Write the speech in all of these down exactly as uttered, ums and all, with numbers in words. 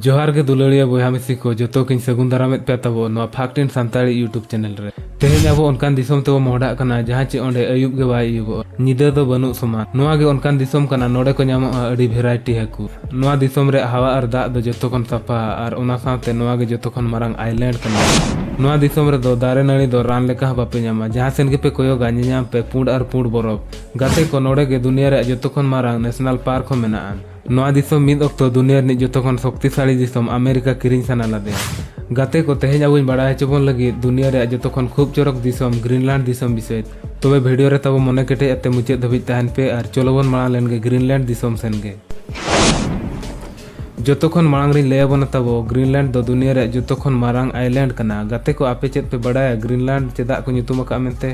ᱡᱚᱦᱟᱨ ᱜᱮ ᱫᱩᱞᱟᱹᱲᱤᱭᱟᱹ ᱵᱚᱭᱦᱟ ᱢᱤᱥᱤ ᱠᱚ, ᱡᱚᱛᱚ ᱠᱚᱧ ᱥᱟᱹᱜᱩᱱ ᱫᱟᱨᱟᱢᱮᱫ ᱯᱮᱭᱟ ᱛᱟᱵᱚ ᱱᱚᱣᱟ ᱯᱷᱟᱠᱴᱤᱱ ᱥᱟᱱᱛᱟᱲᱤ YouTube ᱪᱮᱱᱮᱞ ᱨᱮ᱾ ᱛᱮᱦᱮᱧ ᱟᱵᱚ ᱚᱱᱠᱟᱱ ᱫᱤᱥᱚᱢ ᱛᱮᱵᱚ ᱢᱚᱦᱰᱟᱜ ᱠᱟᱱᱟ, ᱡᱟᱦᱟᱸ ᱪᱮ ᱚᱸᱰᱮ ᱟᱹᱭᱩᱵ ᱜᱮ ᱵᱟᱭ ᱟᱹᱭᱩᱵᱚᱜᱼᱟ, ᱧᱤᱫᱟᱹ ᱫᱚ ᱵᱟᱹᱱᱩᱜ ᱥᱚᱢᱟᱱ᱾ ᱱᱚᱣᱟ ᱜᱮ ᱚᱱᱠᱟᱱ ᱫᱤᱥᱚᱢ ᱠᱟᱱᱟ, ᱱᱚᱰᱮ ᱠᱚ ᱧᱟᱢᱚᱜᱼᱟ ᱟᱹᱰᱤ ᱵᱷᱮᱨᱟᱭᱴᱤ ᱦᱟᱹᱠᱩ᱾ ᱱᱚᱣᱟ ᱫᱤᱥᱚᱢ ᱨᱮ ᱦᱟᱣᱟ ᱟᱨ ᱫᱟᱜ ᱫᱚ ᱡᱚᱛᱚ ᱠᱷᱚᱱ ᱥᱟᱯᱷᱟ, ᱟᱨ ᱚᱱᱟ ᱥᱟᱶᱛᱮ ᱱᱚᱣᱟ ᱜᱮ ᱡᱚᱛᱚ ᱠᱷᱚᱱ ᱢᱟᱨᱟᱝ ᱟᱭᱞᱮᱱᱰ ᱠᱟᱱᱟ᱾ ᱱᱚᱣᱟ ᱫᱤᱥᱚᱢ ᱨᱮᱫᱚ ᱫᱟᱨᱮ ᱱᱟᱹᱲᱤ ᱫᱚ ᱨᱟᱱ ᱞᱮᱠᱟ ᱦᱚᱸ ᱵᱟᱯᱮ ᱧᱟᱢᱟ᱾ ᱡᱟᱦᱟᱸ ᱥᱮᱱ ᱜᱮᱯᱮ ᱠᱚᱭᱚᱜᱟ, ᱧᱮᱧᱟᱢ ᱯᱮ ᱯᱩᱸᱰ ᱟᱨ ᱯᱩᱸᱰ ᱵᱚᱨᱚᱯᱷ᱾ ᱜᱟᱛᱮ ᱠᱚ, ᱱᱚᱰᱮ ᱜᱮ ᱫᱩᱱᱤᱭᱟᱹ ᱨᱮᱭᱟᱜ ᱡᱚᱛᱚ ᱠᱷᱚᱱ ᱢᱟᱨᱟᱝ ᱱᱮᱥᱱᱟᱞ ᱯᱟᱨᱠ ᱦᱚᱸ ᱢᱮᱱᱟᱜᱼᱟ᱾ ᱱᱚᱣᱟ ᱫᱤᱥᱚᱢ ᱢᱤᱫ ᱚᱠᱛᱚ ᱫᱩᱱᱤᱭᱟᱹ ᱨᱤᱱᱤᱡ ᱡᱚᱛᱚ ᱠᱷᱚᱱ ᱥᱚᱠᱛᱤᱥᱟᱞᱤ ᱫᱤᱥᱚᱢ ᱟᱢᱮᱨᱤᱠᱟ ᱠᱤᱨᱤᱧ ᱥᱟᱱᱟ ᱞᱮᱫᱮᱭᱟ᱾ ᱜᱟᱛᱮ ᱠᱚ, ᱛᱮᱦᱮᱧ ᱟᱵᱚᱧ ᱵᱟᱲᱟᱭ ᱦᱚᱪᱚ ᱵᱚᱱ ᱞᱟᱹᱜᱤᱫ ᱫᱩᱱᱤᱭᱟᱹ ᱨᱮᱭᱟᱜ ᱡᱚᱛᱚ ᱠᱷᱚᱱ ᱠᱷᱩᱵ ᱪᱚᱨᱚᱠ ᱫᱤᱥᱚᱢ ᱜᱨᱤᱱᱞᱮᱱᱰ ᱫᱤᱥᱚᱢ ᱵᱤᱥᱚᱭ᱾ ᱛᱚᱵᱮ ᱵᱷᱤᱰᱤᱭᱳ ᱨᱮ ᱛᱟᱵᱚ ᱢᱚᱱᱮ ᱠᱮᱴᱮᱡ ᱟᱛᱮ ᱢᱩᱪᱟᱹᱫ ᱫᱷᱟᱹᱵᱤᱡ ᱛᱟᱦᱮᱱ ᱯᱮ ᱟᱨ ᱪᱚᱞᱚ ᱵᱚᱱ ᱢᱟᱲᱟᱝ ᱞᱮᱱ ᱜᱮ ᱜᱨᱤᱱᱞᱮᱱᱰ ᱫᱤᱥᱚᱢ ᱥᱮᱱ ᱜᱮ᱾ ᱡᱚᱛᱚ ᱠᱷᱚᱱ ᱢᱟᱲᱟᱝ ᱨᱤᱧ ᱞᱟᱹᱭ ᱟᱵᱚᱱᱟ ᱛᱟᱵᱚ, ᱜᱨᱤᱱᱞᱮᱱᱰ ᱫᱚ ᱫᱩᱱᱤᱭᱟᱹ ᱨᱮᱭᱟᱜ ᱡᱚᱛᱚ ᱠᱷᱚᱱ ᱢᱟᱨᱟᱝ ᱟᱭᱞᱮᱱᱰ ᱠᱟᱱᱟ᱾ ᱜᱟᱛᱮ ᱠᱚ, ᱟᱯᱮ ᱪᱮᱫ ᱯᱮ ᱵᱟᱲᱟᱭᱟ ᱜᱨᱤᱱᱞᱮᱱᱰ ᱪᱮᱫᱟᱜ ᱠᱚ ᱧᱩᱛᱩᱢ ᱟᱠᱟᱫᱼᱟ ᱢᱮᱱᱛᱮ?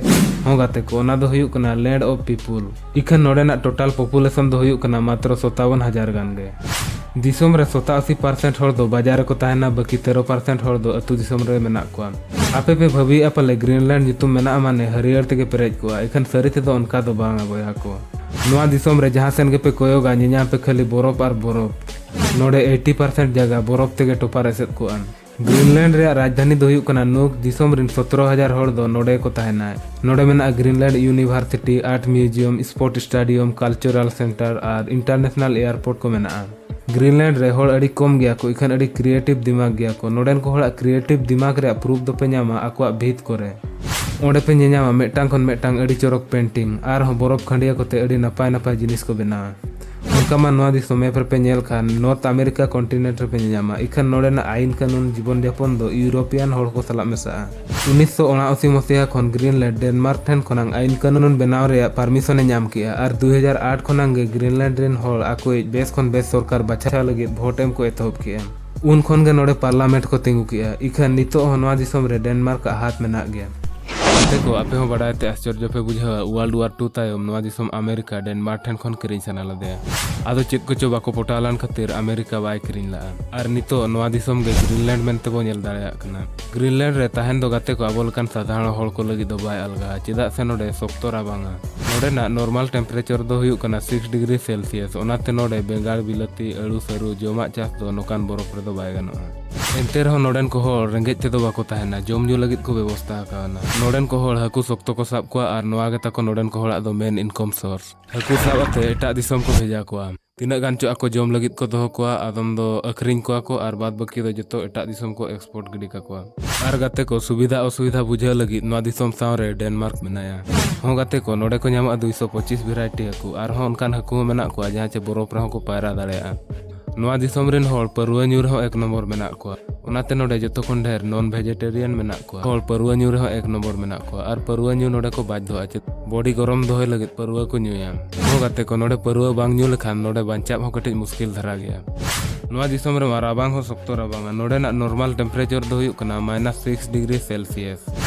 ᱦᱚᱸ ᱜᱟᱛᱮ ᱠᱚ, ᱚᱱᱟ ᱫᱚ ᱦᱩᱭᱩᱜ ᱠᱟᱱᱟ land of people᱾ ᱤᱠᱷᱟᱹᱱ ᱱᱚᱰᱮᱱᱟᱜ ᱴᱳᱴᱟᱞ ᱯᱚᱯᱩᱞᱮᱥᱚᱱ ᱫᱚ ᱦᱩᱭᱩᱜ ᱠᱟᱱᱟ ᱢᱟᱛᱨᱚ ᱥᱚᱛᱟᱵᱚᱱ ᱦᱟᱡᱟᱨ ᱜᱟᱱ ᱜᱮ᱾ ᱫᱤᱥᱚᱢ ᱨᱮ ᱥᱚᱛᱟᱥᱤ ᱯᱟᱨᱥᱮᱱᱴ ᱦᱚᱲ ᱫᱚ ᱵᱟᱡᱟᱨ ᱨᱮᱠᱚ ᱛᱟᱦᱮᱱᱟ, ᱵᱟᱹᱠᱤ ᱛᱮᱨᱚ ᱯᱟᱨᱥᱮᱱᱴ ᱦᱚᱲ ᱫᱚ ᱟᱹᱛᱩ ᱫᱤᱥᱚᱢ ᱨᱮ ᱢᱮᱱᱟᱜ ᱠᱚᱣᱟ᱾ ᱟᱯᱮ ᱯᱮ ᱵᱷᱟᱹᱵᱤᱭᱮᱫᱼᱟ ᱯᱟᱞᱮ ᱜᱨᱤᱱᱞᱮᱱᱰ ᱧᱩᱛᱩᱢ ᱢᱮᱱᱟᱜᱼᱟ ᱢᱟᱱᱮ ᱦᱟᱹᱨᱭᱟᱹᱲ ᱛᱮᱜᱮ ᱯᱮᱨᱮᱡ ᱠᱚᱜᱼᱟ, ᱤᱠᱷᱟᱹᱱ ᱥᱟᱹᱨᱤ ᱛᱮᱫᱚ ᱚᱱᱠᱟ ᱫᱚ ᱵᱟᱝᱟ ᱵᱚᱭᱦᱟ ᱠᱚ᱾ ᱱᱚᱣᱟ ᱫᱤᱥᱚᱢ ᱨᱮ ᱡᱟᱦᱟᱸ ᱥᱮᱱ ᱜᱮᱯᱮ ᱠᱚᱭᱚᱜᱟ, ᱧᱮᱧᱟᱢ ᱯᱮ ᱠᱷᱟᱹᱞᱤ ᱵᱚᱨᱚᱯᱷ ᱟᱨ ᱵᱚᱨᱚᱯᱷ᱾ ᱱᱚᱰᱮ ᱮᱭᱴᱤ ᱯᱟᱨᱥᱮᱱᱴ ᱡᱟᱭᱜᱟ ᱵᱚᱨᱚᱯᱷ ᱛᱮᱜᱮ ᱴᱚᱯᱟᱨ ᱮᱥᱮᱫ ᱠᱚᱜᱼᱟ᱾ ᱜᱨᱤᱱᱞᱮᱱᱰ ᱨᱮᱭᱟᱜ ᱨᱟᱡᱽᱫᱷᱟᱱᱤ ᱫᱚ ᱦᱩᱭᱩᱜ ᱠᱟᱱᱟ ᱱᱩᱠ᱾ ᱫᱤᱥᱚᱢ ᱨᱤᱱ ᱥᱚᱛᱨᱚ ᱦᱟᱡᱟᱨ ᱦᱚᱲ ᱫᱚ ᱱᱚᱰᱮ ᱠᱚ ᱛᱟᱦᱮᱱᱟ᱾ ᱱᱚᱰᱮ ᱢᱮᱱᱟᱜᱼᱟ Greenland university, art museum, sport stadium, cultural centre ᱟᱨ ᱤᱱᱴᱟᱨᱱᱮᱥᱱᱟᱞ ᱮᱭᱟᱨᱯᱳᱨᱴ ᱠᱚ ᱢᱮᱱᱟᱜᱼᱟ᱾ ᱜᱨᱤᱱᱞᱮᱱᱰ ᱨᱮ ᱦᱚᱲ ᱟᱹᱰᱤ ᱠᱚᱢ ᱜᱮᱭᱟ ᱠᱚ, ᱤᱠᱷᱟᱹᱱ ᱟᱹᱰᱤ ᱠᱨᱤᱭᱮᱴᱤᱵᱷ ᱫᱤᱢᱟᱜᱽ ᱜᱮᱭᱟ ᱠᱚ᱾ ᱱᱚᱰᱮᱱ ᱠᱚ ᱦᱚᱲᱟᱜ ᱠᱨᱤᱭᱮᱴᱤᱵᱷ ᱫᱤᱢᱟᱜᱽ ᱨᱮᱭᱟᱜ ᱯᱨᱩᱯᱷ ᱫᱚᱯᱮ ᱧᱟᱢᱟ ᱟᱠᱚᱣᱟᱜ ᱵᱷᱤᱛ ᱠᱚᱨᱮ᱾ ᱚᱸᱰᱮ ᱯᱮ ᱧᱮᱧᱟᱢᱟ ᱢᱤᱫᱴᱟᱝ ᱠᱷᱚᱱ ᱢᱤᱫᱴᱟᱝ ᱟᱹᱰᱤ ᱪᱚᱨᱚᱠ ᱯᱮᱱᱴᱤᱝ, ᱟᱨᱦᱚᱸ ᱵᱚᱨᱚᱯᱷ ᱠᱷᱟᱹᱱᱰᱤᱭᱟᱹ ᱠᱚᱛᱮ ᱟᱹᱰᱤ ᱱᱟᱯᱟᱭ ᱱᱟᱯᱟᱭ ᱡᱤᱱᱤᱥ ᱠᱚ ᱵᱮᱱᱟᱣᱟ᱾ ᱚᱱᱠᱟ ᱢᱟ ᱱᱚᱣᱟ ᱫᱤᱥᱚᱢ ᱢᱮᱯ ᱨᱮᱯᱮ ᱧᱮᱞ ᱠᱷᱟᱱ ᱱᱚᱨᱛᱷ ᱟᱢᱮᱨᱤᱠᱟ ᱠᱚᱱᱴᱤᱱᱮᱱᱴ ᱨᱮᱯᱮ ᱧᱮᱧᱟᱢᱟ, ᱤᱠᱷᱟᱹᱱ ᱱᱚᱰᱮᱱᱟᱜ ᱟᱭᱤᱱ ᱠᱟᱹᱱᱩᱱ ᱡᱤᱵᱚᱱ ᱡᱟᱯᱚᱱ ᱫᱚ ᱤᱭᱩᱨᱳᱯᱤᱭᱟᱱ ᱦᱚᱲ ᱠᱚ ᱥᱟᱞᱟᱜ ᱢᱮᱥᱟᱜᱼᱟ᱾ ᱩᱱᱤᱥᱥᱚ ᱩᱱᱟᱥᱤ ᱢᱚᱥᱤᱦᱟ ᱠᱷᱚᱱ ᱜᱨᱤᱱᱞᱮᱱᱰ ᱰᱮᱱᱢᱟᱨᱠ ᱴᱷᱮᱱ ᱠᱷᱚᱱᱟᱝ ᱟᱭᱤᱱ ᱠᱟᱹᱱᱩᱱ ᱵᱮᱱᱟᱣ ᱨᱮᱭᱟᱜ ᱯᱟᱨᱢᱤᱥᱚᱱ ᱮ ᱧᱟᱢ ᱠᱮᱜᱼᱟ ᱟᱨ ᱫᱩ ᱦᱟᱡᱟᱨ ᱟᱴ ᱠᱷᱚᱱᱟᱝ ᱜᱮ ᱜᱨᱤᱱᱞᱮᱱᱰ ᱨᱮᱱ ᱦᱚᱲ ᱟᱠᱚᱭᱤᱡ ᱵᱮᱥ ᱠᱷᱚᱱ ᱵᱮᱥ ᱥᱚᱨᱠᱟᱨ ᱵᱟᱪᱷᱟᱣ ᱞᱟᱹᱜᱤᱫ ᱵᱷᱳᱴ ᱮᱢ ᱠᱚ ᱮᱛᱚᱦᱚᱵ ᱠᱮᱜᱼᱟ᱾ ᱩᱱ ᱠᱷᱚᱱ ᱜᱮ ᱱᱚᱰᱮ ᱯᱟᱨᱞᱟᱢᱮᱱᱴ ᱠᱚ ᱛᱤᱸᱜᱩ ᱠᱮᱜᱼᱟ᱾ ᱤᱠᱷᱟᱹᱱ ᱱᱤᱛᱚᱜ ᱦᱚᱸ ᱱᱚᱣᱟ ᱫᱤᱥᱚᱢ ᱨᱮ ᱰᱮᱱᱢᱟᱨᱠ ᱟᱜ ᱦᱟᱛ ᱢᱮᱱᱟᱜ ᱜᱮᱭᱟ᱾ ᱜᱟᱛᱮ ᱠᱚ, ᱟᱯᱮ ᱦᱚᱸ ᱵᱟᱰᱟᱭ ᱛᱮ ᱟᱥᱪᱚᱨᱡᱚ ᱯᱮ ᱵᱩᱡᱷᱟᱹᱣᱟ, ᱳᱣᱟᱨᱞᱰ ᱣᱟᱨ ᱴᱩ ᱛᱟᱭᱚᱢ ᱱᱚᱣᱟ ᱫᱤᱥᱚᱢ ᱟᱢᱮᱨᱤᱠᱟ ᱰᱮᱱᱢᱟᱨᱠ ᱴᱷᱮᱱ ᱠᱷᱚᱱ ᱠᱤᱨᱤᱧ ᱥᱟᱱᱟ ᱞᱮᱫᱮᱭᱟ᱾ ᱟᱫᱚ ᱪᱮᱫ ᱠᱚᱪᱚ ᱵᱟᱠᱚ ᱯᱚᱴᱟᱣ ᱞᱮᱱ ᱠᱷᱟᱹᱛᱤᱨ ᱟᱢᱮᱨᱤᱠᱟ ᱵᱟᱭ ᱠᱤᱨᱤᱧ ᱞᱟᱜᱼᱟ᱾ ᱟᱨ ᱱᱤᱛᱚᱜ ᱱᱚᱣᱟ ᱫᱤᱥᱚᱢ ᱜᱮ ᱜᱨᱤᱱᱞᱮᱱᱰ ᱢᱮᱱᱛᱮ ᱵᱚ ᱧᱮᱞ ᱫᱟᱲᱮᱭᱟᱜ ᱠᱟᱱᱟ᱾ ᱜᱨᱤᱱᱞᱮᱱᱰ ᱨᱮ ᱛᱟᱦᱮᱱ ᱫᱚ ᱜᱟᱛᱮ ᱠᱚ ᱟᱵᱚ ᱞᱮᱠᱟᱱ ᱥᱟᱫᱷᱟᱨᱚᱱ ᱦᱚᱲ ᱠᱚ ᱞᱟᱹᱜᱤᱫ ᱫᱚ ᱵᱟᱭ ᱟᱞᱜᱟᱣᱟ, ᱪᱮᱫᱟᱜ ᱥᱮ ᱱᱚᱰᱮ ᱥᱚᱠᱛᱚ ᱨᱟᱵᱟᱝᱟ᱾ ᱱᱚᱰᱮᱱᱟᱜ ᱱᱚᱨᱢᱟᱞ ᱴᱮᱢᱯᱟᱨᱮᱪᱟᱨ ᱫᱚ ᱦᱩᱭᱩᱜ ᱠᱟᱱᱟ ᱥᱤᱠᱥ ᱰᱤᱜᱽᱨᱤ ᱥᱮᱞᱥᱤᱭᱟᱥ, ᱚᱱᱟᱛᱮ ᱱᱚᱰᱮ ᱵᱮᱸᱜᱟᱲ, ᱵᱤᱞᱟᱹᱛᱤ, ᱟᱹᱲᱩ, ᱥᱟᱹᱨᱩ ᱡᱚᱢᱟᱜ ᱪᱟᱥ ᱫᱚ ᱱᱚᱝᱠᱟᱱ ᱵᱚᱨᱚᱯ ᱨᱮᱫᱚ ᱵᱟᱭ ᱜᱟᱱᱚᱜᱼᱟ᱾ ᱮᱱᱛᱮ ᱨᱮᱦᱚᱸ ᱱᱚᱰᱮᱱ ᱠᱚ ᱦᱚᱲ ᱨᱮᱸᱜᱮᱡ ᱛᱮᱫᱚ ᱵᱟᱠᱚ ᱛᱟᱦᱮᱱᱟ, ᱡᱚᱢ ᱧᱩ ᱞᱟᱹᱜᱤᱫ ᱠᱚ ᱵᱮᱵᱚᱥᱛᱷᱟ ᱟᱠᱟᱣᱱᱟ᱾ ᱱᱚᱰᱮᱱ ᱠᱚ ᱦᱚᱲ ᱦᱟᱹᱠᱩ ᱥᱚᱠᱛᱚ ᱠᱚ ᱥᱟᱵ ᱠᱚᱣᱟ ᱟᱨ ᱱᱚᱣᱟ ᱜᱮ ᱛᱟᱠᱚ ᱱᱚᱰᱮᱱ ᱠᱚ ᱦᱚᱲᱟᱜ ᱫᱚ ᱢᱮᱱ ᱤᱱᱠᱚᱢ ᱥᱳᱨᱥ᱾ ᱦᱟᱹᱠᱩ ᱥᱟᱵ ᱟᱛᱮ ᱮᱴᱟᱜ ᱫᱤᱥᱚᱢ ᱠᱚ ᱵᱷᱮᱡᱟ ᱠᱚᱣᱟ᱾ ᱛᱤᱱᱟᱹᱜ ᱜᱟᱱ ᱪᱚ ᱟᱠᱚ ᱡᱚᱢ ᱞᱟᱹᱜᱤᱫ ᱠᱚ ᱫᱚᱦᱚ ᱠᱚᱣᱟ, ᱟᱫᱚᱢ ᱫᱚ ᱟᱹᱠᱷᱨᱤᱧ ᱠᱚᱣᱟ ᱠᱚ ᱟᱨ ᱵᱟᱫ ᱵᱟᱹᱠᱤ ᱫᱚ ᱡᱚᱛᱚ ᱮᱴᱟᱜ ᱫᱤᱥᱚᱢ ᱠᱚ ᱮᱠᱥᱯᱳᱨᱴ ᱜᱤᱰᱤ ᱠᱟᱠᱚᱣᱟ᱾ ᱟᱨ ᱜᱟᱛᱮ ᱠᱚ, ᱥᱩᱵᱤᱫᱷᱟ ᱚᱥᱩᱵᱤᱫᱷᱟ ᱵᱩᱡᱷᱟᱹᱣ ᱞᱟᱹᱜᱤᱫ ᱱᱚᱣᱟ ᱫᱤᱥᱚᱢ ᱥᱟᱶᱨᱮ ᱰᱮᱱᱢᱟᱨᱠ ᱢᱮᱱᱟᱭᱟ᱾ ᱦᱚᱸ ᱜᱟᱛᱮ ᱠᱚ, ᱱᱚᱰᱮ ᱠᱚ ᱧᱟᱢᱚᱜᱼᱟ ᱫᱩᱭᱥᱚ ᱯᱚᱸᱪᱤᱥ ᱵᱷᱮᱨᱟᱭᱴᱤ ᱦᱟᱹᱠᱩ᱾ ᱟᱨᱦᱚᱸ ᱚᱱᱠᱟᱱ ᱦᱟᱹᱠᱩ ᱦᱚᱸ ᱢᱮᱱᱟᱜ ᱠᱚᱣᱟ ᱡᱟᱦᱟᱸ ᱪᱮ ᱵᱚᱨᱚᱯ ᱨᱮᱦᱚᱸ ᱠᱚ ᱯᱟᱭᱨᱟ ᱫᱟᱲᱮᱭᱟᱜᱼᱟ᱾ ᱱᱚᱣᱟ ᱫᱤᱥᱚᱢ ᱨᱮᱱ ᱦᱚᱲ ᱯᱟᱹᱨᱣᱟᱹ ᱧᱩ ᱨᱮᱦᱚᱸ ᱮᱠ ᱱᱚᱢᱵᱚᱨ ᱢᱮᱱᱟᱜ ᱠᱚᱣᱟ᱾ ᱚᱱᱟᱛᱮ ᱱᱚᱰᱮ ᱡᱚᱛᱚ ᱠᱷᱚᱱ ᱰᱷᱮᱨ ᱱᱚᱱ ᱵᱷᱮᱡᱮᱴᱮᱨᱤᱭᱟᱱ ᱢᱮᱱᱟᱜ ᱠᱚᱣᱟ᱾ ᱦᱚᱲ ᱯᱟᱹᱨᱣᱟᱹ ᱧᱩ ᱨᱮᱦᱚᱸ ᱮᱠ ᱱᱚᱢᱵᱚᱨ ᱢᱮᱱᱟᱜ ᱠᱚᱣᱟ᱾ ᱟᱨ ᱯᱟᱹᱨᱣᱟᱹ ᱧᱩ ᱱᱚᱰᱮ ᱠᱚ ᱵᱟᱫᱽᱫᱷᱚᱜᱼᱟ, ᱪᱮᱫ ᱵᱚᱰᱤ ᱜᱚᱨᱚᱢ ᱫᱚᱦᱚᱭ ᱞᱟᱹᱜᱤᱫ ᱯᱟᱹᱨᱣᱟᱹ ᱠᱚ ᱧᱩᱭᱟ᱾ ᱦᱚᱸ ᱜᱟᱛᱮ ᱠᱚ, ᱱᱚᱰᱮ ᱯᱟᱹᱨᱣᱟᱹ ᱵᱟᱝ ᱧᱩ ᱞᱮᱠᱷᱟᱱ ᱱᱚᱰᱮ ᱵᱟᱧᱪᱟᱜ ᱦᱚᱸ ᱠᱟᱹᱴᱤᱡ ᱢᱩᱥᱠᱤᱞ ᱫᱷᱟᱨᱟ ᱜᱮᱭᱟ᱾ ᱱᱚᱣᱟ ᱫᱤᱥᱚᱢ ᱨᱮᱢᱟ ᱨᱟᱵᱟᱝ ᱦᱚᱸ ᱥᱚᱠᱛᱚ ᱨᱟᱵᱟᱝᱟ᱾ ᱱᱚᱰᱮᱱᱟᱜ ᱱᱚᱨᱢᱟᱞ ᱴᱮᱢᱯᱟᱨᱮᱪᱟᱨ ᱫᱚ ᱦᱩᱭᱩᱜ ᱠᱟᱱᱟ ᱢᱟᱭᱱᱟᱥ ᱥᱤᱠᱥ ᱰᱤᱜᱽᱨᱤ ᱥᱮᱞᱥᱤᱭᱟᱥ᱾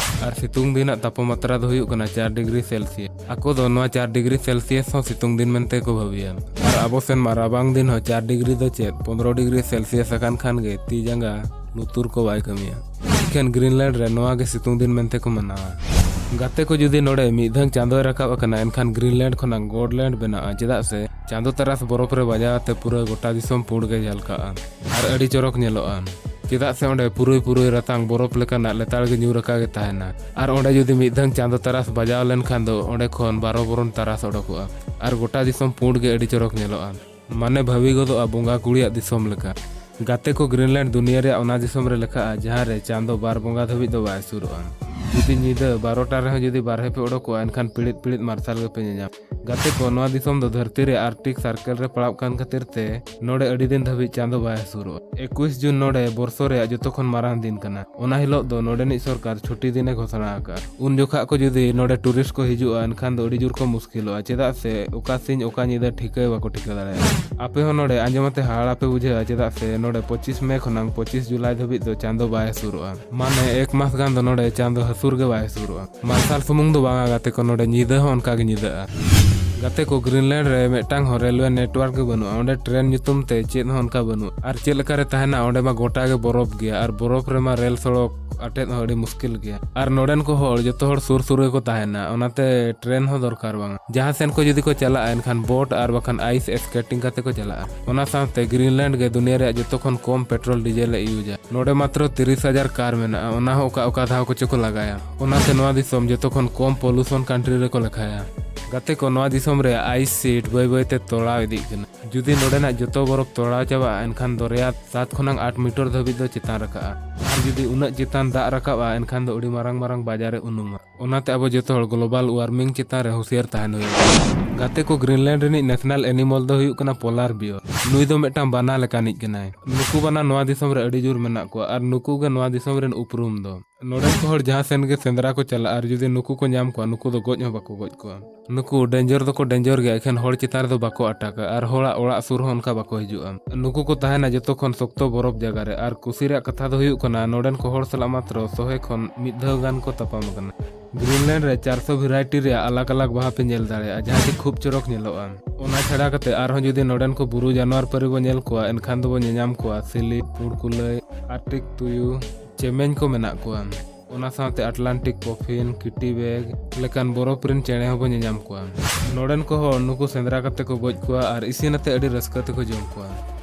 ᱟᱨ ᱥᱤᱛᱩᱝ ᱫᱤᱱᱟᱜ ᱛᱟᱯᱚᱢᱟᱛᱨᱟ ᱫᱚ ᱦᱩᱭᱩᱜ ᱠᱟᱱᱟ ᱪᱟᱨ ᱰᱤᱜᱽᱨᱤ ᱥᱮᱞᱥᱤᱭᱟᱥ᱾ ᱟᱠᱚ ᱫᱚ ᱱᱚᱣᱟ ᱪᱟᱨ ᱰᱤᱜᱽᱨᱤ ᱥᱮᱞᱥᱤᱭᱟᱥ ᱦᱚᱸ ᱥᱤᱛᱩᱝ ᱫᱤᱱ ᱢᱮᱱᱛᱮ ᱠᱚ ᱵᱷᱟᱹᱵᱤᱭᱟ᱾ ᱟᱨ ᱟᱵᱚ ᱥᱮᱱ ᱢᱟ ᱨᱟᱵᱟᱝ ᱫᱤᱱ ᱦᱚᱸ ᱪᱟᱨ ᱰᱤᱜᱽᱨᱤ ᱫᱚ ᱪᱮᱫ, ᱯᱚᱱᱨᱚ ᱰᱤᱜᱽᱨᱤ ᱥᱮᱞᱥᱤᱭᱟᱥ ᱟᱠᱟᱱ ᱠᱷᱟᱱ ᱜᱮ ᱛᱤ ᱡᱟᱸᱜᱟ ᱞᱩᱛᱩᱨ ᱠᱚ ᱵᱟᱭ ᱠᱟᱹᱢᱤᱭᱟ᱾ ᱮᱠᱷᱮᱱ ᱜᱨᱤᱱᱞᱮᱱᱰ ᱨᱮ ᱱᱚᱣᱟ ᱜᱮ ᱥᱤᱛᱩᱝ ᱫᱤᱱ ᱢᱮᱱᱛᱮ ᱠᱚ ᱢᱟᱱᱟᱣᱟ᱾ ᱜᱟᱛᱮ ᱠᱚ, ᱡᱩᱫᱤ ᱱᱚᱰᱮ ᱢᱤᱫ ᱫᱷᱟᱣ ᱪᱟᱸᱫᱚᱭ ᱨᱟᱠᱟᱵ ᱟᱠᱟᱱᱟ, ᱮᱱᱠᱷᱟᱱ ᱜᱨᱤᱱᱞᱮᱱᱰ ᱠᱷᱚᱱᱟᱜ ᱜᱚᱰᱞᱮᱱᱰ ᱵᱮᱱᱟᱜᱼᱟ, ᱪᱮᱫᱟᱜ ᱥᱮ ᱪᱟᱸᱫᱚ ᱛᱟᱨᱟᱥ ᱵᱚᱨᱚᱯ ᱨᱮ ᱵᱟᱡᱟᱣ ᱟᱛᱮ ᱯᱩᱨᱟᱹ ᱜᱚᱴᱟ ᱫᱤᱥᱚᱢ ᱯᱩᱸᱰ ᱜᱮ ᱡᱷᱟᱞᱠᱟᱜᱼᱟ ᱟᱨ ᱟᱹᱰᱤ ᱪᱚᱨᱚᱠ ᱧᱮᱞᱚᱜᱼᱟ᱾ ᱪᱮᱫᱟᱜ ᱥᱮ ᱚᱸᱰᱮ ᱯᱩᱨᱟᱹᱭ ᱯᱩᱨᱟᱹᱭ ᱨᱟᱛᱟᱝ ᱵᱚᱨᱚᱯ ᱞᱮᱠᱟᱱᱟᱜ ᱞᱮᱛᱟᱲ ᱜᱮ ᱧᱩᱨ ᱟᱠᱟ ᱜᱮ ᱛᱟᱦᱮᱱᱟ᱾ ᱟᱨ ᱚᱸᱰᱮ ᱡᱩᱫᱤ ᱢᱤᱫ ᱫᱷᱟᱣ ᱪᱟᱸᱫᱚ ᱛᱟᱨᱟᱥ ᱵᱟᱡᱟᱣ ᱞᱮᱱᱠᱷᱟᱱ ᱫᱚ ᱚᱸᱰᱮ ᱠᱷᱚᱱ ᱵᱟᱨᱚ ᱵᱚᱨᱚᱱ ᱛᱟᱨᱟᱥ ᱚᱰᱚᱠᱚᱜᱼᱟ ᱟᱨ ᱜᱚᱴᱟ ᱫᱤᱥᱚᱢ ᱯᱩᱸᱰ ᱜᱮ ᱟᱹᱰᱤ ᱪᱚᱨᱚᱠ ᱧᱮᱞᱚᱜᱼᱟ᱾ ᱢᱟᱱᱮ ᱵᱷᱟᱹᱵᱤ ᱜᱚᱫᱚᱜᱼᱟ ᱵᱚᱸᱜᱟ ᱠᱩᱲᱤᱭᱟᱜ ᱫᱤᱥᱚᱢ ᱞᱮᱠᱟ᱾ ᱜᱟᱛᱮ ᱠᱚ, ᱜᱨᱤᱱᱞᱮᱱᱰ ᱫᱩᱱᱤᱭᱟᱹ ᱨᱮᱭᱟᱜ ᱚᱱᱟ ᱫᱤᱥᱚᱢ ᱨᱮ ᱞᱮᱠᱷᱟᱜᱼᱟ ᱡᱟᱦᱟᱸ ᱨᱮ ᱪᱟᱸᱫᱚ ᱵᱟᱨ ᱵᱚᱸᱜᱟ ᱫᱷᱟᱹᱵᱤᱡ ᱫᱚ ᱵᱟᱭ ᱥᱩᱨᱩᱜᱼᱟ᱾ ᱡᱩᱫᱤ ᱧᱤᱫᱟᱹ ᱵᱟᱨᱚᱴᱟ ᱨᱮᱦᱚᱸ ᱡᱩᱫᱤ ᱵᱟᱨᱦᱮ ᱯᱮ ᱚᱰᱚᱠᱚᱜᱼᱟ, ᱮᱱᱠᱷᱟᱱ ᱯᱤᱲᱤᱛ ᱯᱤᱲᱤᱛ ᱢᱟᱨᱥᱟᱞ ᱜᱮᱯᱮ ᱧᱮᱧᱟᱢᱟ᱾ ᱜᱟᱛᱮ ᱠᱚ, ᱱᱚᱣᱟ ᱫᱤᱥᱚᱢ ᱫᱚ ᱫᱷᱟᱹᱨᱛᱤ ᱨᱮ ᱟᱨᱠᱴᱤᱠ ᱥᱟᱨᱠᱮᱞ ᱨᱮ ᱯᱟᱲᱟᱣ ᱠᱟᱱ ᱠᱷᱟᱹᱛᱤᱨ ᱛᱮ ᱱᱚᱰᱮ ᱟᱹᱰᱤ ᱫᱤᱱ ᱫᱷᱟᱹᱵᱤᱡ ᱪᱟᱸᱫᱚ ᱵᱟᱭ ᱦᱟᱹᱥᱩᱨᱚᱜᱼᱟ᱾ ᱮᱠᱩᱥ ᱡᱩᱱ ᱱᱚᱰᱮ ᱵᱚᱨᱥᱚ ᱨᱮᱭᱟᱜ ᱡᱚᱛᱚ ᱠᱷᱚᱱ ᱢᱟᱨᱟᱝ ᱫᱤᱱ ᱠᱟᱱᱟ᱾ ᱚᱱᱟ ᱦᱤᱞᱳᱜ ᱫᱚ ᱱᱚᱰᱮᱱᱤᱡ ᱥᱚᱨᱠᱟᱨ ᱪᱷᱩᱴᱤ ᱫᱤᱱᱮ ᱜᱷᱳᱥᱚᱱᱟ ᱟᱠᱟᱫᱼᱟ᱾ ᱩᱱ ᱡᱚᱠᱷᱟᱜ ᱠᱚ ᱡᱩᱫᱤ ᱱᱚᱰᱮ ᱴᱩᱨᱤᱥᱴ ᱠᱚ ᱦᱤᱡᱩᱜᱼᱟ, ᱮᱱᱠᱷᱟᱱ ᱫᱚ ᱟᱹᱰᱤ ᱡᱳᱨ ᱠᱚ ᱢᱩᱥᱠᱤᱞᱚᱜᱼᱟ, ᱪᱮᱫᱟᱜ ᱥᱮ ᱚᱠᱟ ᱥᱤᱧ ᱚᱠᱟ ᱧᱤᱫᱟᱹ ᱴᱷᱤᱠᱟᱹ ᱵᱟᱠᱚ ᱴᱷᱤᱠᱟᱹ ᱫᱟᱲᱮᱭᱟᱜᱼᱟ᱾ ᱟᱯᱮ ᱦᱚᱸ ᱱᱚᱰᱮ ᱟᱸᱡᱚᱢ ᱟᱛᱮ ᱦᱟᱦᱟᱲᱟ ᱯᱮ ᱵᱩᱡᱷᱟᱹᱣᱟ, ᱪᱮᱫᱟᱜ ᱥᱮ ᱱᱚᱰᱮ ᱯᱚᱸᱪᱤᱥ ᱢᱮ ᱠᱷᱚᱱᱟᱝ ᱯᱚᱸᱪᱤᱥ ᱡᱩᱞᱟᱭ ᱫᱷᱟᱹᱵᱤᱡ ᱫᱚ ᱪᱟᱸᱫᱚ ᱵᱟᱭ ᱦᱟᱹᱥᱩᱨᱚᱜᱼᱟ᱾ ᱢᱟᱱᱮ ᱮᱠ ᱢᱟᱥ ᱜᱟᱱ ᱫᱚ ᱱᱚᱰᱮ ᱪᱟᱸᱫᱚ ᱦᱟᱹᱥᱩᱨ ᱜᱮ ᱵᱟᱭ ᱦᱟᱹᱥᱩᱨᱚᱜᱼᱟ᱾ ᱢᱟᱨᱥᱟᱞ ᱥᱩᱢᱩᱝ ᱫᱚ ᱵᱟᱝᱟ ᱜᱟᱛᱮ ᱠᱚ, ᱱᱚᱰᱮ ᱧᱤᱫᱟᱹ ᱦᱚᱸ ᱚᱱᱠᱟ ᱜᱮ ᱧᱤᱫᱟᱹᱜᱼᱟ᱾ ᱜᱟᱛᱮ ᱠᱚ, ᱜᱨᱤᱱᱞᱮᱱᱰ ᱨᱮ ᱢᱤᱫᱴᱟᱝ ᱦᱚᱸ ᱨᱮᱞᱣᱮ ᱱᱮᱴᱣᱟᱨᱠ ᱜᱮ ᱵᱟᱹᱱᱩᱜᱼᱟ᱾ ᱚᱸᱰᱮ ᱴᱨᱮᱱ ᱧᱩᱛᱩᱢ ᱛᱮ ᱪᱮᱫ ᱦᱚᱸ ᱚᱱᱠᱟ ᱵᱟᱹᱱᱩᱜᱼᱟ᱾ ᱟᱨ ᱪᱮᱫ ᱞᱮᱠᱟ ᱨᱮ ᱛᱟᱦᱮᱱᱟ, ᱚᱸᱰᱮ ᱢᱟ ᱜᱚᱴᱟ ᱜᱮ ᱵᱚᱨᱚᱯ ᱜᱮᱭᱟ, ᱟᱨ ᱵᱚᱨᱚᱯ ᱨᱮᱢᱟ ᱨᱮᱞ ᱥᱚᱲᱚᱠ ᱟᱴᱮᱫ ᱦᱚᱸ ᱟᱹᱰᱤ ᱢᱩᱥᱠᱤᱞ ᱜᱮᱭᱟ᱾ ᱟᱨ ᱱᱚᱰᱮᱱ ᱠᱚ ᱦᱚᱲ ᱡᱚᱛᱚ ᱦᱚᱲ ᱥᱩᱨ ᱥᱩᱨ ᱨᱮᱠᱚ ᱛᱟᱦᱮᱱᱟ, ᱚᱱᱟᱛᱮ ᱴᱨᱮᱱ ᱦᱚᱸ ᱫᱚᱨᱠᱟᱨ ᱵᱟᱝᱟ᱾ ᱡᱟᱦᱟᱸ ᱥᱮᱱ ᱠᱚ ᱡᱩᱫᱤ ᱠᱚ ᱪᱟᱞᱟᱜᱼᱟ, ᱮᱱᱠᱷᱟᱱ ᱵᱳᱴ ᱟᱨ ᱵᱟᱠᱷᱟᱱ ᱟᱭᱤᱥ ᱥᱠᱮᱴᱤᱝ ᱠᱟᱛᱮ ᱠᱚ ᱪᱟᱞᱟᱜᱼᱟ᱾ ᱚᱱᱟ ᱥᱟᱶᱛᱮ ᱜᱨᱤᱱᱞᱮᱱᱰ ᱜᱮ ᱫᱩᱱᱤᱭᱟᱹ ᱨᱮᱭᱟᱜ ᱡᱚᱛᱚ ᱠᱷᱚᱱ ᱠᱚᱢ ᱯᱮᱴᱨᱳᱞ ᱰᱤᱡᱮᱞ ᱮ ᱤᱭᱩᱡᱟ᱾ ᱱᱚᱰᱮ ᱢᱟᱛᱨᱚ ᱛᱤᱨᱤᱥ ᱦᱟᱡᱟᱨ ᱠᱟᱨ ᱢᱮᱱᱟᱜᱼᱟ, ᱚᱱᱟ ᱦᱚᱸ ᱚᱠᱟ ᱚᱠᱟ ᱫᱷᱟᱣ ᱠᱚᱪᱚ ᱠᱚ ᱞᱟᱜᱟᱭᱟ᱾ ᱚᱱᱟᱛᱮ ᱱᱚᱣᱟ ᱫᱤᱥᱚᱢ ᱡᱚᱛᱚ ᱠᱷᱚᱱ ᱠᱚᱢ ᱯᱚᱞᱩᱥᱚᱱ ᱠᱟᱱᱴᱨᱤ ᱨᱮᱠᱚ ᱞᱮᱠᱷᱟᱭᱟ᱾ ᱜᱟᱛᱮ ᱠᱚ, ᱱᱚᱣᱟ ᱫᱤᱥᱚᱢ ᱨᱮᱭᱟᱜ ᱟᱭᱤᱥ ᱥᱤᱴ ᱵᱟᱹᱭ ᱵᱟᱹᱭ ᱛᱮ ᱛᱚᱲᱟᱣ ᱤᱫᱤᱜ ᱠᱟᱱᱟ᱾ ᱡᱩᱫᱤ ᱱᱚᱰᱮᱱᱟᱜ ᱡᱚᱛᱚ ᱵᱚᱨᱚᱯ ᱛᱚᱲᱟᱣ ᱪᱟᱵᱟᱜᱼᱟ, ᱮᱱᱠᱷᱟᱱ ᱫᱚᱨᱭᱟ ᱥᱟᱛ ᱠᱷᱚᱱᱟᱝ ᱟᱴ ᱢᱤᱴᱟᱨ ᱫᱷᱟᱹᱵᱤᱡ ᱫᱚ ᱪᱮᱛᱟᱱ ᱨᱟᱠᱟᱵᱼᱟ᱾ ᱟᱨ ᱡᱩᱫᱤ ᱩᱱᱟᱹᱜ ᱪᱮᱛᱟᱱ ᱫᱟᱜ ᱨᱟᱠᱟᱵᱼᱟ, ᱮᱱᱠᱷᱟᱱ ᱫᱚ ᱟᱹᱰᱤ ᱢᱟᱨᱟᱝ ᱢᱟᱨᱟᱝ ᱵᱟᱡᱟᱨ ᱮ ᱩᱱᱩᱢᱟ᱾ ᱚᱱᱟᱛᱮ ᱟᱵᱚ ᱡᱚᱛᱚ ᱦᱚᱲ ᱜᱞᱳᱵᱟᱞ ᱳᱣᱟᱨᱢᱤᱝ ᱪᱮᱛᱟᱱ ᱨᱮ ᱦᱩᱸᱥᱤᱭᱟᱹᱨ ᱛᱟᱦᱮᱱ ᱦᱩᱭᱩᱜᱼᱟ᱾ ᱜᱟᱛᱮ ᱠᱚ, ᱜᱨᱤᱱᱞᱮᱱᱰ ᱨᱤᱱᱤᱡ ᱱᱮᱥᱱᱟᱞ ᱮᱱᱤᱢᱟᱞ ᱫᱚ ᱦᱩᱭᱩᱜ ᱠᱟᱱᱟ ᱯᱳᱞᱟᱨ ᱵᱤᱭᱚᱨ᱾ ᱱᱩᱭ ᱫᱚ ᱢᱤᱫᱴᱟᱝ ᱵᱟᱱᱟ ᱞᱮᱠᱟᱱᱤᱡ ᱠᱟᱱᱟᱭ᱾ ᱱᱩᱠᱩ ᱵᱟᱱᱟ ᱱᱚᱣᱟ ᱫᱤᱥᱚᱢ ᱨᱮ ᱟᱹᱰᱤ ᱡᱳᱨ ᱢᱮᱱᱟᱜ ᱠᱚᱣᱟ ᱟᱨ ᱱᱩᱠᱩ ᱜᱮ ᱱᱚᱣᱟ ᱫᱤᱥᱚᱢ ᱨᱮᱱ ᱩᱯᱨᱩᱢ ᱫᱚ᱾ ᱱᱚᱰᱮᱱ ᱠᱚ ᱦᱚᱲ ᱡᱟᱦᱟᱸ ᱥᱮᱱ ᱜᱮ ᱥᱮᱸᱫᱽᱨᱟ ᱠᱚ ᱪᱟᱞᱟᱜᱼᱟ ᱟᱨ ᱡᱩᱫᱤ ᱱᱩᱠᱩ ᱠᱚ ᱧᱟᱢ ᱠᱚᱣᱟ, ᱱᱩᱠᱩ ᱫᱚ ᱜᱚᱡ ᱦᱚᱸ ᱵᱟᱠᱚ ᱜᱚᱡ ᱠᱚᱣᱟ᱾ ᱱᱩᱠᱩ ᱰᱮᱧᱡᱚᱨ ᱫᱚᱠᱚ ᱰᱮᱧᱡᱚᱨ ᱜᱮᱭᱟ, ᱮᱠᱷᱮᱱ ᱦᱚᱲ ᱪᱮᱛᱟᱱ ᱨᱮᱫᱚ ᱵᱟᱠᱚ ᱟᱴᱟᱠᱟ ᱟᱨ ᱦᱚᱲᱟᱜ ᱚᱲᱟᱜ ᱥᱩᱨ ᱦᱚᱸ ᱚᱱᱠᱟ ᱵᱟᱠᱚ ᱦᱤᱡᱩᱜᱼᱟ᱾ ᱱᱩᱠᱩ ᱠᱚ ᱛᱟᱦᱮᱱᱟ ᱡᱚᱛᱚ ᱠᱷᱚᱱ ᱥᱚᱠᱛᱚ ᱵᱚᱨᱚᱯ ᱡᱟᱭᱜᱟ ᱨᱮ᱾ ᱟᱨ ᱠᱩᱥᱤ ᱨᱮᱭᱟᱜ ᱠᱟᱛᱷᱟ ᱫᱚ ᱦᱩᱭᱩᱜ ᱠᱟᱱᱟ, ᱱᱚᱰᱮᱱ ᱠᱚ ᱦᱚᱲ ᱥᱟᱞᱟᱜ ᱢᱟᱛᱨᱚ ᱥᱚᱦᱮ ᱠᱷᱚᱱ ᱢᱤᱫ ᱫᱷᱟᱣ ᱜᱟᱱ ᱠᱚ ᱛᱟᱯᱟᱢ ᱟᱠᱟᱱᱟ᱾ ᱜᱨᱤᱱᱞᱮᱱᱰ ᱨᱮ ᱪᱟᱨᱥᱚ ᱵᱷᱮᱨᱟᱭᱴᱤ ᱨᱮᱭᱟᱜ ᱟᱞᱟᱜᱽ ᱟᱞᱟᱜᱽ ᱵᱟᱦᱟ ᱯᱮ ᱧᱮᱞ ᱫᱟᱲᱮᱭᱟᱜᱼᱟ, ᱡᱟᱦᱟᱸ ᱪᱮ ᱠᱷᱩᱵ ᱪᱚᱨᱚᱠ ᱧᱮᱞᱚᱜᱼᱟ᱾ ᱚᱱᱟ ᱪᱷᱟᱲᱟ ᱠᱟᱛᱮ ᱟᱨᱦᱚᱸ ᱡᱩᱫᱤ ᱱᱚᱰᱮᱱ ᱠᱚ ᱵᱩᱨᱩ ᱡᱟᱱᱣᱟᱨ ᱯᱟᱹᱨᱤ ᱵᱚ ᱧᱮᱞ ᱠᱚᱣᱟ, ᱮᱱᱠᱷᱟᱱ ᱫᱚᱵᱚ ᱧᱮᱧᱟᱢ ᱠᱚᱣᱟ ᱥᱤᱞᱤ, ᱯᱩᱸᱰ ᱠᱩᱞᱟᱹᱭ, ᱟᱨᱴᱤᱠ ᱛᱩᱭᱩ, ᱪᱮᱢᱮᱧ ᱠᱚ ᱢᱮᱱᱟᱜ ᱠᱚᱣᱟ᱾ ᱚᱱᱟ ᱥᱟᱶᱛᱮ ᱟᱴᱞᱟᱱᱴᱤᱠ ᱯᱚᱯᱷᱤᱱ, ᱠᱤᱴᱤ ᱵᱮᱜᱽ ᱞᱮᱠᱟᱱ ᱵᱚᱨᱚᱯ ᱨᱮᱱ ᱪᱮᱬᱮ ᱦᱚᱸᱵᱚ ᱧᱮᱧᱟᱢ ᱠᱚᱣᱟ᱾ ᱱᱚᱰᱮᱱ ᱠᱚ ᱦᱚᱲ ᱱᱩᱠᱩ ᱥᱮᱸᱫᱽᱨᱟ ᱠᱟᱛᱮ ᱠᱚ ᱜᱚᱡ ᱠᱚᱣᱟ ᱟᱨ ᱤᱥᱤᱱ ᱟᱛᱮ ᱟᱹᱰᱤ ᱨᱟᱹᱥᱠᱟᱹ ᱛᱮᱠᱚ ᱡᱚᱢ ᱠᱚᱣᱟ᱾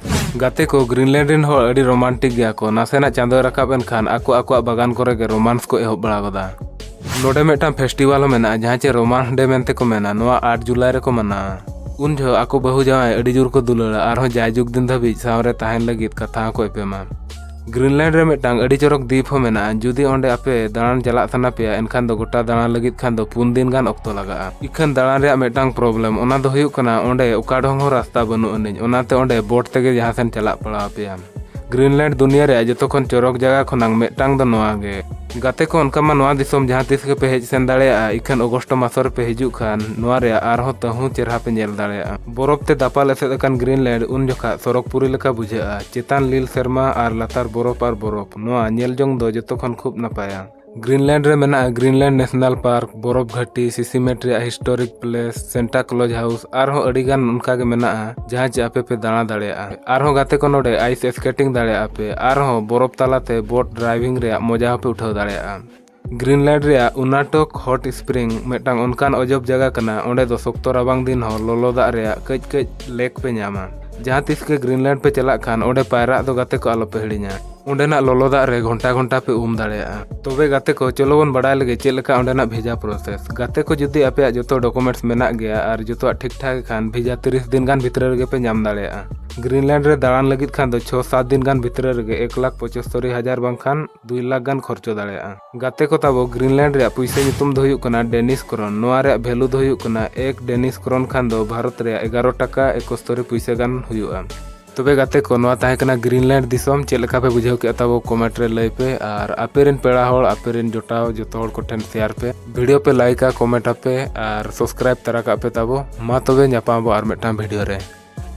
ᱜᱟᱛᱮ ᱠᱚ, ᱜᱨᱤᱱᱞᱮᱱᱰ ᱨᱮᱱ ᱦᱚᱲ ᱟᱹᱰᱤ ᱨᱳᱢᱟᱱᱴᱤᱠ ᱜᱮᱭᱟ ᱠᱚ᱾ ᱱᱟᱥᱮᱱᱟᱜ ᱪᱟᱸᱫᱚᱭ ᱨᱟᱠᱟᱵ ᱮᱱᱠᱷᱟᱱ ᱟᱠᱚ ᱟᱠᱚᱣᱟᱜ ᱵᱟᱜᱟᱱ ᱠᱚᱨᱮ ᱜᱮ ᱨᱳᱢᱟᱱᱥ ᱠᱚ ᱮᱦᱚᱵ ᱵᱟᱲᱟ ᱜᱚᱫᱟ᱾ ᱱᱚᱰᱮ ᱢᱤᱫᱴᱟᱝ ᱯᱷᱮᱥᱴᱤᱵᱷᱟᱞ ᱦᱚᱸ ᱢᱮᱱᱟᱜᱼᱟ, ᱡᱟᱦᱟᱸ ᱪᱮ ᱨᱳᱢᱟᱱᱥ ᱰᱮ ᱢᱮᱱᱛᱮ ᱠᱚ ᱢᱮᱱᱟ᱾ ᱱᱚᱣᱟ ᱟᱴ ᱡᱩᱞᱟᱭ ᱨᱮᱠᱚ ᱢᱟᱱᱟᱣᱟ᱾ ᱩᱱ ᱡᱚᱦᱚᱜ ᱟᱠᱚ ᱵᱟᱹᱦᱩ ᱡᱟᱶᱟᱭ ᱟᱹᱰᱤ ᱡᱳᱨ ᱠᱚ ᱫᱩᱞᱟᱹᱲᱟ, ᱟᱨᱦᱚᱸ ᱡᱟᱭᱡᱩᱜᱽ ᱫᱤᱱ ᱫᱷᱟᱹᱵᱤᱡ ᱥᱟᱶ ᱨᱮ ᱛᱟᱦᱮᱱ ᱞᱟᱹᱜᱤᱫ ᱠᱟᱛᱷᱟ ᱦᱚᱸᱠᱚ ᱮᱯᱮᱢᱟ᱾ ᱜᱨᱤᱱᱞᱮᱱᱰ ᱨᱮ ᱢᱤᱫᱴᱟᱝ ᱟᱹᱰᱤ ᱪᱚᱨᱚᱠ ᱫᱤᱯ ᱦᱚᱸ ᱢᱮᱱᱟᱜᱼᱟ᱾ ᱡᱩᱫᱤ ᱚᱸᱰᱮ ᱟᱯᱮ ᱫᱟᱬᱟᱱ ᱪᱟᱞᱟᱜ ᱥᱟᱱᱟ ᱯᱮᱭᱟ, ᱮᱱᱠᱷᱟᱱ ᱫᱚ ᱜᱚᱴᱟ ᱫᱟᱬᱟᱱ ᱞᱟᱹᱜᱤᱫ ᱠᱷᱟᱱ ᱫᱚ ᱯᱩᱱ ᱫᱤᱱ ᱜᱟᱱ ᱚᱠᱛᱚ ᱞᱟᱜᱟᱜᱼᱟ᱾ ᱤᱠᱷᱟᱹᱱ ᱫᱟᱬᱟᱱ ᱨᱮᱭᱟᱜ ᱢᱤᱫᱴᱟᱝ ᱯᱨᱚᱵᱞᱮᱢ, ᱚᱱᱟ ᱫᱚ ᱦᱩᱭᱩᱜ ᱠᱟᱱᱟ ᱚᱸᱰᱮ ᱚᱠᱟ ᱰᱷᱚᱝ ᱦᱚᱸ ᱨᱟᱥᱛᱟ ᱵᱟᱹᱱᱩᱜ ᱟᱹᱱᱤᱡ, ᱚᱱᱟᱛᱮ ᱚᱸᱰᱮ ᱵᱳᱴ ᱛᱮᱜᱮ ᱡᱟᱦᱟᱸ ᱥᱮᱱ ᱪᱟᱞᱟᱜ ᱯᱟᱲᱟᱣ ᱟᱯᱮᱭᱟ᱾ ᱜᱨᱤᱱᱞᱮᱱᱰ ᱫᱩᱱᱤᱭᱟᱹ ᱨᱮᱭᱟᱜ ᱡᱚᱛᱚ ᱠᱷᱚᱱ ᱪᱚᱨᱚᱠ ᱡᱟᱭᱜᱟ ᱠᱷᱚᱱᱟᱝ ᱢᱤᱫᱴᱟᱝ ᱫᱚ ᱱᱚᱣᱟ ᱜᱮ᱾ ᱜᱟᱛᱮ ᱠᱚ, ᱚᱱᱠᱟ ᱢᱟ ᱱᱚᱣᱟ ᱫᱤᱥᱚᱢ ᱡᱟᱦᱟᱸ ᱛᱤᱥ ᱜᱮᱯᱮ ᱦᱮᱡ ᱥᱮᱱ ᱫᱟᱲᱮᱭᱟᱜᱼᱟ, ᱤᱠᱷᱟᱹᱱ ᱚᱜᱚᱥᱴ ᱢᱟᱥ ᱨᱮᱯᱮ ᱦᱤᱡᱩᱜ ᱠᱷᱟᱱ ᱱᱚᱣᱟ ᱨᱮᱭᱟᱜ ᱟᱨᱦᱚᱸ ᱛᱟᱹᱦᱩ ᱪᱮᱨᱦᱟ ᱯᱮ ᱧᱮᱞ ᱫᱟᱲᱮᱭᱟᱜᱼᱟ᱾ ᱵᱚᱨᱚᱯ ᱛᱮ ᱫᱟᱯᱟᱞ ᱮᱥᱮᱫ ᱟᱠᱟᱱ ᱜᱨᱤᱱᱞᱮᱱᱰ ᱩᱱ ᱡᱚᱠᱷᱟᱜ ᱥᱚᱨᱚᱜᱽᱯᱩᱨᱤ ᱞᱮᱠᱟ ᱵᱩᱡᱷᱟᱹᱜᱼᱟ᱾ ᱪᱮᱛᱟᱱ ᱞᱤᱞ ᱥᱮᱨᱢᱟ ᱟᱨ ᱞᱟᱛᱟᱨ ᱵᱚᱨᱚᱯ ᱟᱨ ᱵᱚᱨᱚᱯ, ᱱᱚᱣᱟ ᱧᱮᱞ ᱡᱚᱝ ᱫᱚ ᱡᱚᱛᱚ ᱠᱷᱚᱱ ᱠᱷᱩᱵ ᱱᱟᱯᱟᱭᱟ᱾ ᱜᱨᱤᱱᱞᱮᱱᱰ ᱨᱮ ᱢᱮᱱᱟᱜᱼᱟ ᱜᱨᱤᱱᱞᱮᱱᱰ ᱱᱮᱥᱱᱟᱞ ᱯᱟᱨᱠ, ᱵᱚᱨᱚᱯᱷ ᱜᱷᱟᱹᱴᱤ, ᱥᱤᱥᱤᱢᱮᱴ ᱨᱮᱭᱟᱜ ᱦᱤᱥᱴᱳᱨᱤᱠ ᱯᱞᱮᱥ, ᱥᱮᱱᱴᱟ ᱠᱞᱚᱡᱽ ᱦᱟᱣᱩᱥ, ᱟᱨᱦᱚᱸ ᱟᱹᱰᱤ ᱜᱟᱱ ᱚᱱᱠᱟ ᱜᱮ ᱢᱮᱱᱟᱜᱼᱟ, ᱡᱟᱦᱟᱸ ᱪᱮ ᱟᱯᱮ ᱯᱮ ᱫᱟᱬᱟ ᱫᱟᱲᱮᱭᱟᱜᱼᱟ᱾ ᱟᱨᱦᱚᱸ ᱜᱟᱛᱮ ᱠᱚ, ᱱᱚᱰᱮ ᱟᱭᱤᱥ ᱥᱠᱮᱴᱤᱝ ᱫᱟᱲᱮᱭᱟᱜᱼᱟ ᱯᱮ, ᱟᱨᱦᱚᱸ ᱵᱚᱨᱚᱯᱷ ᱛᱟᱞᱟᱛᱮ ᱵᱳᱴ ᱰᱨᱟᱭᱵᱷᱤᱝ ᱨᱮᱭᱟᱜ ᱢᱚᱡᱟ ᱦᱚᱸᱯᱮ ᱩᱴᱷᱟᱹᱣ ᱫᱟᱲᱮᱭᱟᱜᱼᱟ᱾ ᱜᱨᱤᱱᱞᱮᱱᱰ ᱨᱮᱭᱟᱜ ᱩᱱᱟᱴᱚᱠ ᱦᱚᱴ ᱥᱯᱨᱤᱝ ᱢᱤᱫᱴᱟᱝ ᱚᱱᱠᱟᱱ ᱚᱡᱚᱵ ᱡᱟᱭᱜᱟ ᱠᱟᱱᱟ, ᱚᱸᱰᱮ ᱫᱚ ᱥᱚᱠᱛᱚ ᱨᱟᱵᱟᱝ ᱫᱤᱱ ᱦᱚᱸ ᱞᱚᱞᱚ ᱫᱟᱜ ᱨᱮᱭᱟᱜ ᱠᱟᱹᱡ ᱠᱟᱹᱡ ᱞᱮᱠ ᱯᱮ ᱧᱟᱢᱟ᱾ ᱡᱟᱦᱟᱸ ᱛᱤᱥ ᱜᱮ ᱜᱨᱤᱱᱞᱮᱱᱰ ᱯᱮ ᱪᱟᱞᱟᱜ ᱠᱷᱟᱱ, ᱚᱸᱰᱮ ᱯᱟᱭᱨᱟᱜ ᱫᱚ ᱜᱟᱛᱮ ᱠᱚ ᱟᱞᱚᱯᱮ ᱦᱤᱲᱤᱧᱟ᱾ ᱚᱸᱰᱮᱱᱟᱜ ᱞᱚᱞᱚ ᱫᱟᱜ ᱨᱮ ᱜᱷᱚᱱᱴᱟ ᱜᱷᱚᱱᱴᱟ ᱯᱮ ᱩᱢ ᱫᱟᱲᱮᱭᱟᱜᱼᱟ᱾ ᱛᱚᱵᱮ ᱜᱟᱛᱮ ᱠᱚ, ᱪᱚᱞᱚ ᱵᱚᱱ ᱵᱟᱲᱟᱭ ᱞᱮᱜᱮ ᱪᱮᱫ ᱞᱮᱠᱟ ᱚᱸᱰᱮᱱᱟᱜ ᱵᱷᱤᱡᱟ ᱯᱨᱚᱥᱮᱥ᱾ ᱜᱟᱛᱮ ᱠᱚ, ᱡᱩᱫᱤ ᱟᱯᱮᱭᱟᱜ ᱡᱚᱛᱚ ᱰᱚᱠᱩᱢᱮᱱᱴᱥ ᱢᱮᱱᱟᱜ ᱜᱮᱭᱟ ᱟᱨ ᱡᱚᱛᱚᱣᱟᱜ ᱴᱷᱤᱠ ᱴᱷᱟᱠ ᱜᱮ ᱠᱷᱟᱱ, ᱵᱷᱤᱡᱟ ᱛᱤᱨᱤᱥ ᱫᱤᱱ ᱜᱟᱱ ᱵᱷᱤᱛᱨᱤ ᱨᱮᱜᱮ ᱯᱮ ᱧᱟᱢ ᱫᱟᱲᱮᱭᱟᱜᱼᱟ᱾ ᱜᱨᱤᱱᱞᱮᱱᱰ ᱨᱮ ᱫᱟᱬᱟᱱ ᱞᱟᱹᱜᱤᱫ ᱠᱷᱟᱱ ᱫᱚ ᱪᱷᱚ ᱥᱟᱛ ᱫᱤᱱ ᱜᱟᱱ ᱵᱷᱤᱛᱨᱤ ᱨᱮᱜᱮ ᱮᱠ ᱞᱟᱠᱷ ᱯᱚᱸᱪᱟᱛᱛᱳᱨᱤ ᱦᱟᱡᱟᱨ ᱵᱟᱝᱠᱷᱟᱱ ᱫᱩᱭ ᱞᱟᱠᱷ ᱜᱟᱱ ᱠᱷᱚᱨᱪᱚ ᱫᱟᱲᱮᱭᱟᱜᱼᱟ᱾ ᱜᱟᱛᱮ ᱠᱚ ᱛᱟᱵᱚ, ᱜᱨᱤᱱᱞᱮᱱᱰ ᱨᱮᱭᱟᱜ ᱯᱩᱭᱥᱟᱹ ᱧᱩᱛᱩᱢ ᱫᱚ ᱦᱩᱭᱩᱜ ᱠᱟᱱᱟ ᱰᱮᱱᱤᱥ ᱠᱨᱚᱱ᱾ ᱱᱚᱣᱟ ᱨᱮᱭᱟᱜ ᱵᱷᱮᱞᱩ ᱫᱚ ᱦᱩᱭᱩᱜ ᱠᱟᱱᱟ ᱮᱠ ᱰᱮᱱᱤᱥ ᱠᱨᱚᱱ ᱠᱷᱟᱱ ᱫᱚ ᱵᱷᱟᱨᱚᱛ ᱨᱮᱭᱟᱜ ᱮᱜᱟᱨᱚ ᱴᱟᱠᱟ ᱮᱠᱚᱥᱛᱚᱨᱤ ᱯᱩᱭᱥᱟᱹ ᱜᱟᱱ ᱦᱩᱭᱩᱜᱼᱟ᱾ ᱛᱚᱵᱮ ᱜᱟᱛᱮ ᱠᱚ, ᱱᱚᱣᱟ ᱛᱟᱦᱮᱸ ᱠᱟᱱᱟ ᱜᱨᱤᱱᱞᱮᱱᱰ ᱫᱤᱥᱚᱢ᱾ ᱪᱮᱫ ᱞᱮᱠᱟ ᱯᱮ ᱵᱩᱡᱷᱟᱹᱣ ᱠᱮᱫᱼᱟ ᱛᱟᱵᱚ ᱠᱚᱢᱮᱱᱴ ᱨᱮ ᱞᱟᱹᱭ ᱯᱮ, ᱟᱨ ᱟᱯᱮ ᱨᱮᱱ ᱯᱮᱲᱟ ᱦᱚᱲ, ᱟᱯᱮ ᱨᱮᱱ ᱡᱚᱴᱟᱣ ᱡᱚᱛᱚ ᱦᱚᱲ ᱠᱚᱴᱷᱮᱱ ᱥᱮᱭᱟᱨ ᱯᱮ, ᱵᱷᱤᱰᱤᱭᱳ ᱯᱮ ᱞᱟᱭᱤᱠᱟ, ᱠᱚᱢᱮᱱᱴ ᱟᱯᱮ ᱟᱨ ᱥᱟᱵᱥᱠᱨᱟᱭᱤᱵ ᱛᱟᱨᱟ ᱠᱟᱜ ᱯᱮ ᱛᱟᱵᱚ᱾ ᱢᱟ ᱛᱚᱵᱮ ᱧᱟᱯᱟᱢ ᱟᱵᱚ ᱟᱨ ᱢᱤᱫᱴᱟᱝ ᱵᱷᱤᱰᱤᱭᱳ ᱨᱮ᱾